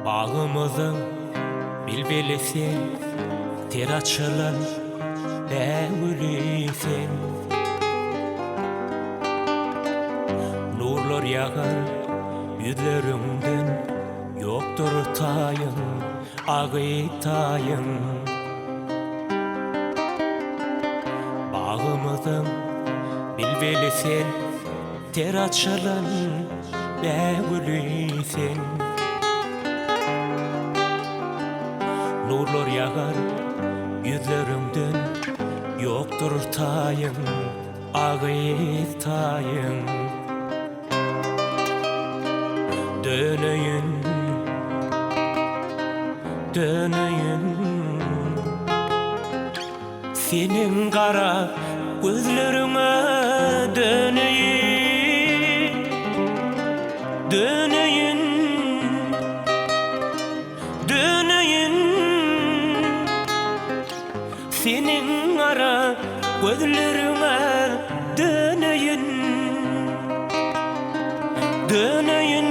Bagymyzyň bilbili sen, Ter açylan bägüli sen. Nurlar ýagar ýüzleriňden, Ýokdur taýyň, agy taýyň. Bagymyzyň bilbili sen, Ter açylan bägüli sen. Nurlar ýagar ýüzleriňden, Ýokdur taýyň, agyz taýyň. Döneýin, döneýin. Seniň gara gözleriňe döneýin, döneýin, döneýin. Seniň gara gözleriňe döneýin, döneýin.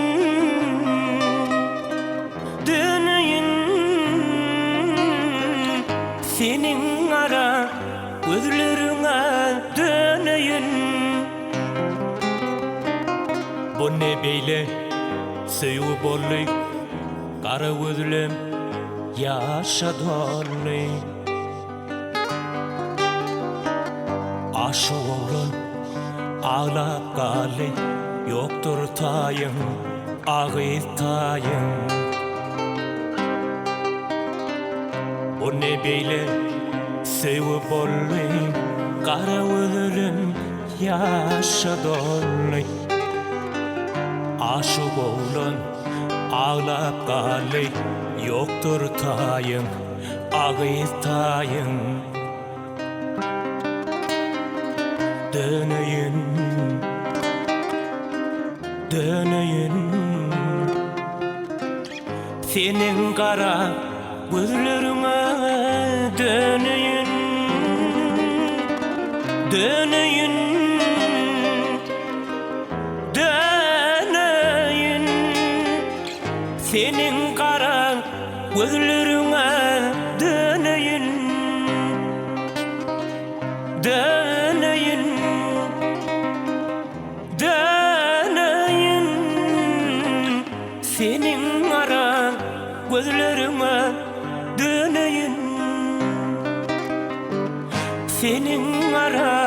Döneýin seniň gara gözleriňe döneýin. Bu ne beýle söýgi boldy gara gözlem ýaşa doldy. Aşyk oglan aglap galdy, Ýokdur taýyň, a gyz taýyň. Bu ne beýle söýgi boldy, Gara gözlüm ýaşa doldy. Aşyk oglan aglap galdy, Ýokdur taýyň, A gyz taýyň Döneýin Döneýin Seniň gara gözleriňe döneýin Döneýin Döneýin Seniň gara Gözleriňe döneýin, döneýin, döneýin Seniň gara gözleriňe döneýin Seniň gara.